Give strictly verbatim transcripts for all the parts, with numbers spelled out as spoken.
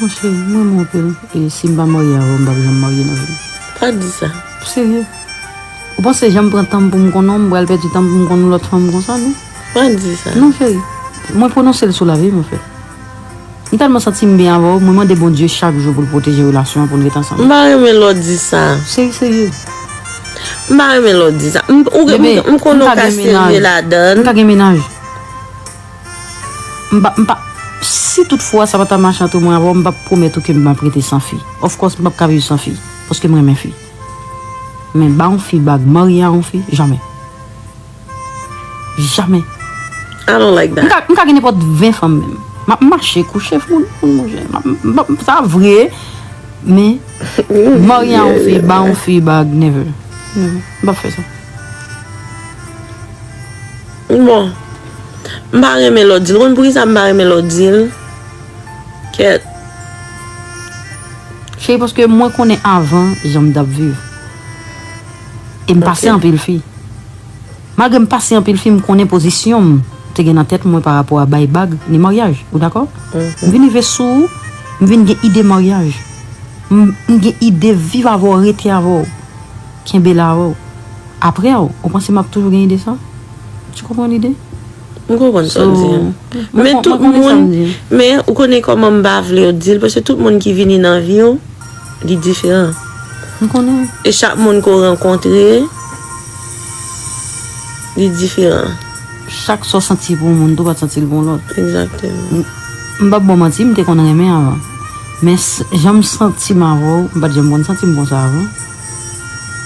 Mon cheri, m renmen w anpil. E si m pa marye avè w, m p ap janm marye nan vi m. Pa di sa. Serye. Ou panse jan m pran tan m pou m konn w, m pral pèdi tan m pou m konn yon lòt fanm konsa, non? Pa di sa. Non, cheri. Mwen pwononse l sou lavi m, anfèt. M tèlman santi m byen avè w, mwen mande Bondye chak jou pou l pwoteje relasyon an pou n ret ansanm. M pa renmen lè w di sa. Serye, serye. M pa renmen lè w di sa. M, ou, m, m konnen w ka serye ladan l. M ka gen mennaj. M pa, m pa, si tout fwa sa pa ta mache ant mwen avè w, m p ap pwomèt ou ke m p ap rete san fi. Of course, m p ap ka viv san fi. Paske m renmen fi. Men ba yon fi bag, marye a yon fi, jamè. Jamè. I don't like that. M ka, m ka gen nenpòt ven fanm menm. M ap mache kouche moun, moun, monchè. M ap, m ap, sa vre, men marye a yon fi, ba yon fi bag, never. Never. M p ap fè sa. Bon. M pa renmen lè w di l. Ou konn poukisa m pa renmen lè w di l? Kèt. Cheri, paske mwen konnen avan jan m t ap viv. E m pase anpil fi. Malgre m pase anpil fi, m konnen pozisyon m te gen nan tèt mwen pa rapò a bay bag ni maryaj. Ou dakò? M vin rive sou ou, m vin gen ide maryaj. M, m gen ide viv avè w, rete avè w, kenbe la avè w. Apre w, ou panse m ap toujou gen ide sa? Tu konprann ide? M konprann sa w di an. Men tout moun, men ou konnen kòman m pa vle yo di l, paske tout moun ki vini nan vi w, li diferan. M konnen. E chak moun ke w rankontre, li diferan. Chak sa w santi pou yon moun, tou pa t santi l pou yon lòt. Egzakteman. M, m p ap ba w manti, m te konn renmen avan. Men s, jan m santi m avè w, m pa t janm konn santi m konsa avan.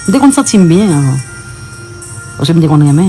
M te konn santi m byen avan. Paske m te konn renmen.